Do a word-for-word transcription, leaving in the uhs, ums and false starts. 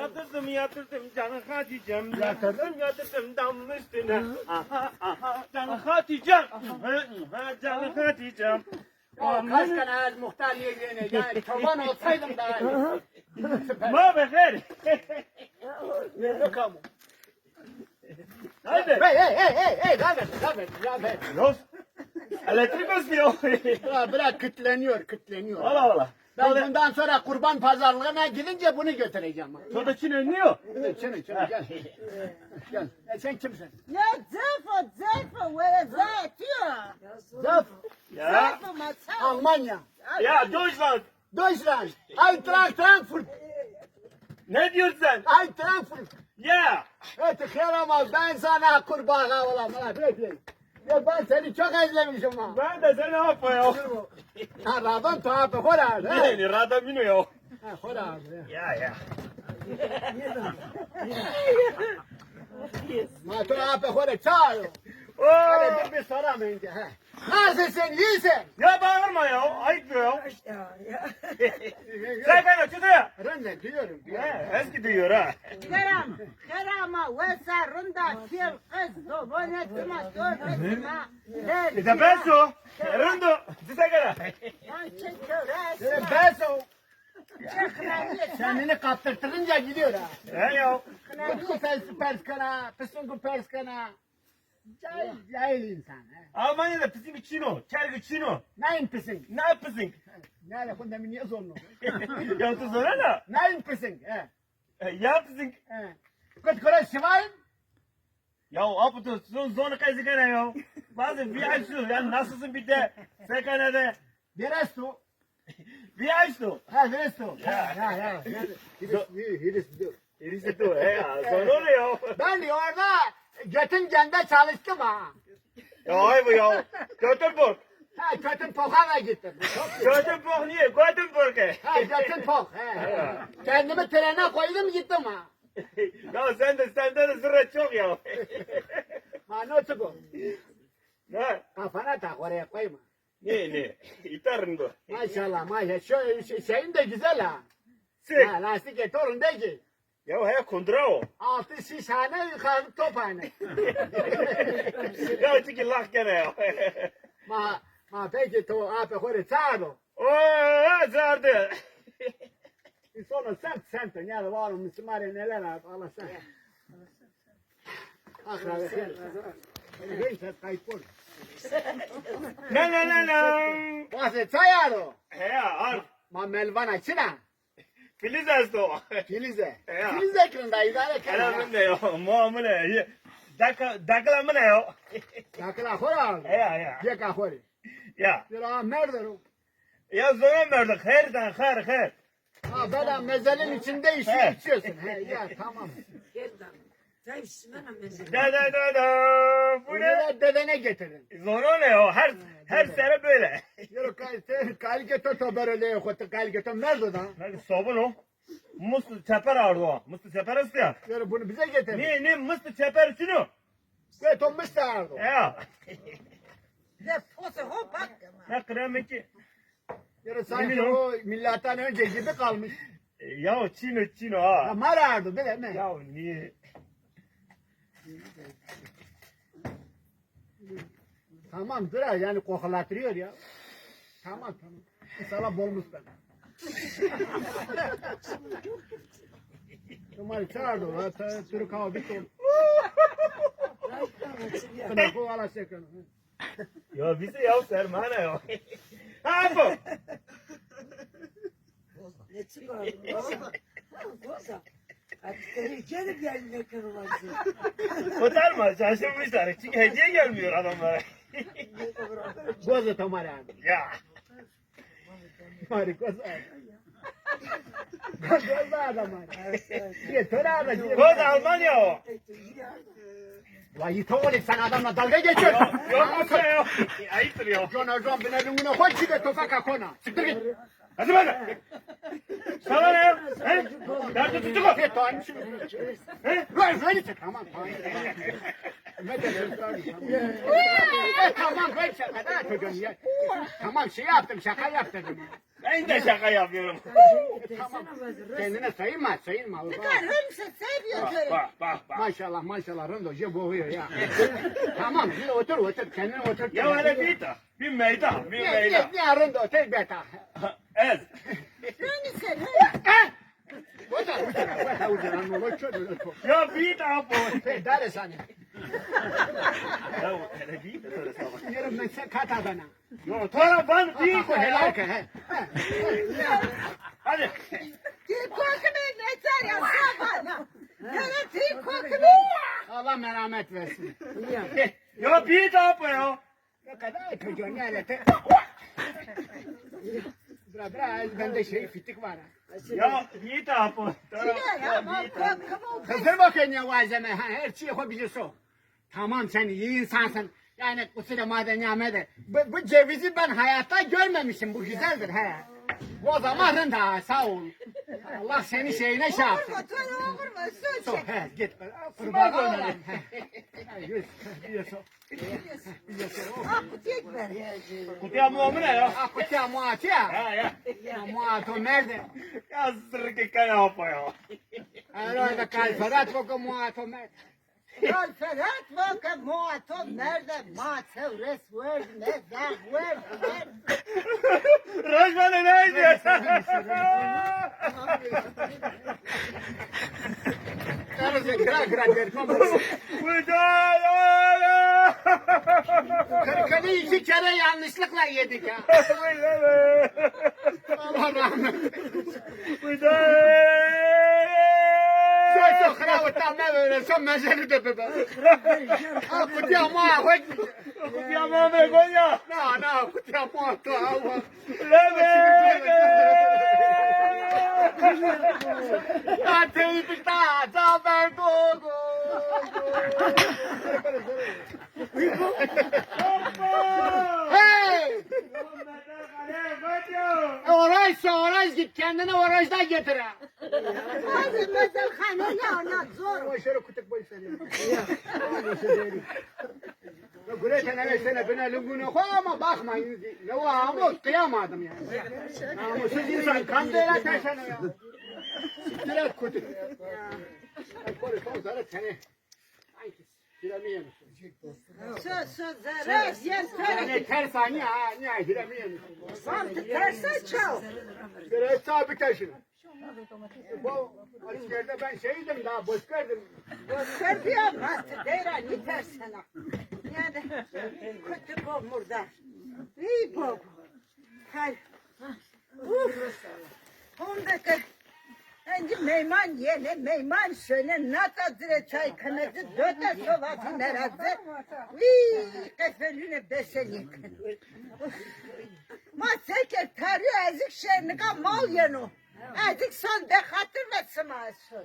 Yatırdım, yatırdım canım Hatice'm. Yatırdım, yatırdım damın üstüne. Aha, aha, canım Hatice'm. Aha, aha, canım Hatice'm. Ya kaç kere el muhtar yerine, yani çoban olsaydım daha iyi. Süper. Ma be xêr. Yok ama. Haydi. Hey, hey, hey, hey, hey, rahat, rahat, rahat. Yok. Elektrik basmıyor. Ya bırak, kütleniyor, kütleniyor. Valla valla. Ben bundan sonra kurban pazarlığına gidince bunu götüreceğim. Tuğda Çin önlüyor. Evet, Çin, Çin, gel. Gel. E, sen kimsin? Ya Zefo, Zefo, were Zefo. Zef. Ya. Zefo, masa. Almanya. Ya, Deutschland. Deutschland. Eintracht Frankfurt. Ne diyorsun sen? Eintracht Frankfurt. Ya. Evet, xêr ama ben sana kurban olam. Bırak, bırak. Ya ben seni çok özlemişim ha. Ben de seni Apo ya. Ha, radon tu Apo, xora. Yani radon mino ya. Ha, xora. Ya, ya. Ma tu Apo, xora, çağır. Oo. Hadi dur bir soram önce, ha. Nasılsın, iyisin? Ya bağırma ya, ayıp ya. Ya, ya. Sen ben açıdı ya. Rende duyuyorum, duyuyorum. He, eski duyuyor ha. Kerem, Kerem, wesa rinda kêr qez zobone tima dor ma. E de beso. Rindo, dise kere. Lan çek köre. E, beso. Kendini kaptırtırınca gidiyor ha. He ya. Kutku pers, pers kana, pisungu pers kana. Cahil, cahil insan, he. Almanya'da pising çino, kergi çino. Nein pising? Nein pising? Ne ala, kunda mi niye zorlu? Ya tu zorana? Nein pising, he. E, ya pising? He. Kut kore şivayin? Ya apu tu son zon kayzi kana ya. Bazı bir ay şu, yani nasılsın bir de, sekana de. Derestu. Viaşto. Ha, viaşto. Ya. Ha, ya, ya. Hiristo, hiristo. Hiristo, he ya. Sonra ne ya? Ben de orada götüm gende çalıştım ha. Ya ay bu ya. Götüm bok. Ha, götüm poka da gittim. Götüm bok niye? Götüm bok. Ha, götüm pok. He. Kendimi trene koydum gittim ha. Ya sen de, sende de zırra çok ya. Ha, ne bu? Ne? Kafana tak, oraya koyma. Ne, ne? İta rindo. Maşallah, maşallah. Şu, şu şeyin de güzel ha. Sık. Ha, lastik e, torun de ki. Ya he, kundra o. Altı şiş hane, yukarı top hane. Ya çünkü lak gene ya. Ma, ma peki to ape xore çağırdı. O, zardı. İnsana sen, sen de, yani var mı, Müslüman neler abi, Allah sen. Akrabe. Neyse, kayıp ol. Ne, ne, ne, ne? Vase çayaro. He ya, ar. Ma melvana çina. Filiz esto. Filize. He ya. Filize kirin da idare kena. Ana mine yo, muamele. Dakla, dakla mine yo. Dakla xora. He ya, he ya. Yeka xori. Ya. Yora merdero. Ya zora merdo, xerden, xer, xer. Ha, bela mezelin içinde işi içiyorsun. He, ya tamam. Gerdan. Çay içmene meze. Da, da, da, da. Bu ne? Bunu da dedene getirdin. Zor o ne o? Her, her sene böyle. Yürü, kal-, te-, kalke to, to böyle yok, te kalke to merdo da. Sabun o. Mustu çeper ardı o. Mustu çeper istiyor. Yürü, bunu bize getir. Ne, ne mustu çeper için o? Ve to mustu ardı. Ya. Ne pose ho bak. Ne kremi ki. Yürü, sanki o milattan önce gibi kalmış. E, ya çino, çino ha. Ya marardı bile mi? Ya niye? Tamam, dur ha, yani kokulatırıyor ya. Tamam, tamam. İnşallah bolmuş ben. Tamam, çağırdı ha, ta-, Türk hava bitti. Kına kovala şeker. Ya bizi ya sermana ya. Ha bu. Ne çıkar? Boza. Boza. Artık seni gelip yerine kırılacak. Kurtarma, şaşırmışlar. Çünkü hediye gelmiyor adamlara. Boza tamam abi. Ya. Marikoz abi. Marikoz adam abi. Niye töre abi? Boza Almanya o. Vay, tamam, sen adamla dalga geçiyorsun. Yok, yok, yok. Ayıptır ya. John Erdoğan bine dunguna koy, çıkar tofaka kona. Siktir git. Hadi bana. Sana ne ya? He? Nerede tutuk o? He? Lan, lan, tamam, tamam. Tamam, ben şaka da yapıyorum ya. Tamam, şey yaptım, şaka yaptım. Aynı şaka yapıyorum. Tamam. Kendine sayınma, sayınma. Bak, bak, bak, bak. Maşallah, maşallah, rind o, je boğuyor ya. Tamam, şimdi otur, otur, kendini otur. Ya öyle değil de. Bir meydan, bir meydan. Ne, ne, rind o, tek beta. Ez. Rind sen, ha? Otur, otur, otur, otur, otur. Ya bir daha bu. Dare sani. Ya öyle değil de, öyle sağ ol. Yarın ben sen kat adana. Yo, to ra ban dî ko helal ke, he. Hadi. Ti kokime neter ya sabana. Hele ti kokime. Allah merhamet versin. Ya bir daha bu ya. Ne kadar çocuğun ne aleti. Bira, bira, el bende şey fitik var ha. Ya bir daha bu. Ya, ya, bak, kokime. Hazır bakın ya malzeme. Ha, her şey yapabilirsin. Tamam, sen iyi insansın. Yani kusura madem ya mede. Bu, bu cevizi ben hayatta görmemişim. Bu güzeldir he. O zaman rind ha, sağ ol. Allah seni şeyine şey yapsın. Olur mu? Olur mu? Söz çek. He, git. Kurban olayım. He. He, yüz, yüz. Ha, kutuya ver. Kutuya muamine ya. Ha, kutuya muatiya. Ha ya. Ya muato merde. Ya zırkı kaya apa ya. Herhalde kalferat boku muato merde. Kalferat va ke moa to merde, ma çewres werd, me zax werd, werd. Rojmane neydi? Gira gira derkom. Ucay ala. Kırkını iki kere yanlışlıkla yedik ya. Allah rahmet. Şo şo xira wita me vere, şo mejeli de bibe. Ha, kutiya ma, hoş. Kutiya ma me gonya. Na, na, kutiya ma to, awa. Lebe. Ya teybi ta, ta ben go, go, go. Hey! E, oraj, oraj git, kendine orajdan getir ha. Hadi mezelxane ya, ona zor. Ama şöyle kutuk boy seni. Ama şey değil. Ya gurete ne sene bine lungunu koy ama bakma. Ne o ama kıyamadım yani. Namussuz insan kan böyle taşanıyor ya. Siktir et kutuk. Ay, koru son zarı seni. Ay, kiremiyem. Sö, sö, zerre, yer, ter. Yani ters ani ha, ne kiremiyem. Bak, terse çal. Biraz daha bir taşın. Bu askerde ben şeydim, daha boşverdim. Boşver diyor, bastı, deyra, ne tersine. Yani, kötü bu murda. İyi bu. Hay. Uf. Ondaki, endi meyman yene, meyman şöyle, nata dire çay kanacı, döte sovası nerazı. Vii, kefeline beseni. Uf. Ma seker tarıyor, ezik şey, nika mal yeno. Ezik son de hatır ve sima son.